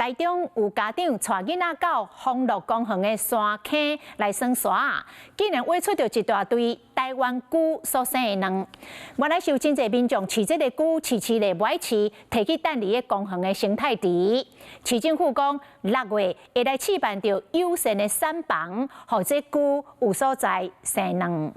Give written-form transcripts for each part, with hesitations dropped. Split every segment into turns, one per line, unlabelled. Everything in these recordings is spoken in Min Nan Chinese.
台中有家長帶囡仔到豐樂公園的沙坑來耍沙，竟然挖出著一大堆台灣龜所生的卵。原來是有真濟民眾飼這个龜，飼飼咧無愛飼，提去擲佇个公園的生態池。市政府講6月會來試辦著友善的產房，予這龜有所在生卵。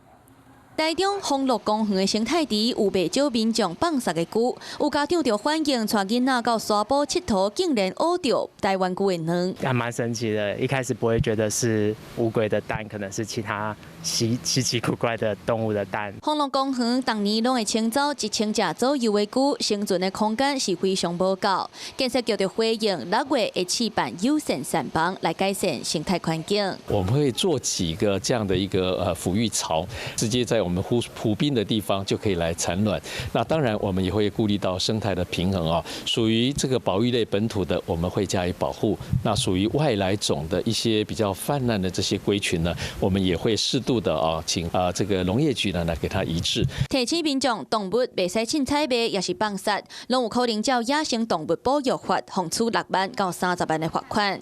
台中豐樂公園的生態池有袂少民眾放殺的龜，有家長就反映，帶囡仔到沙埔𨑨迌，竟然挖著台灣龜的卵。
還蠻神奇的，一開始不會覺得是烏龜的蛋，可能是其他稀稀奇古怪的動物的蛋。
豐樂公園逐年攏會清走1000隻左右的龜，生存的空間是非常無夠。建設局就回應6月會試辦友善產房來改善生態環境。
我們會做幾個這樣的一個撫育槽，直接在我們湖湖濱的地方就可以來產卵。那當然，我們也會顧慮到生態的平衡哦。屬於這個保育類本土的，我們會加以保護。那屬於外來種的一些比較泛濫的這些龜群呢，我們也會適度的啊，請啊這個農業局呢來給它移置。
提醒民眾，動物袂使凊彩賣，抑是放殺，攏有可能照野生動物保育法，予處6萬到30萬的罰款。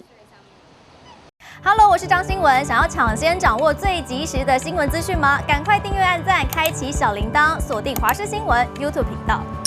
Hello，我是張新文。想要搶先掌握最及時的新聞資訊嗎？趕快訂閱、按讚、開啟小鈴鐺，鎖定華視新聞 YouTube 頻道。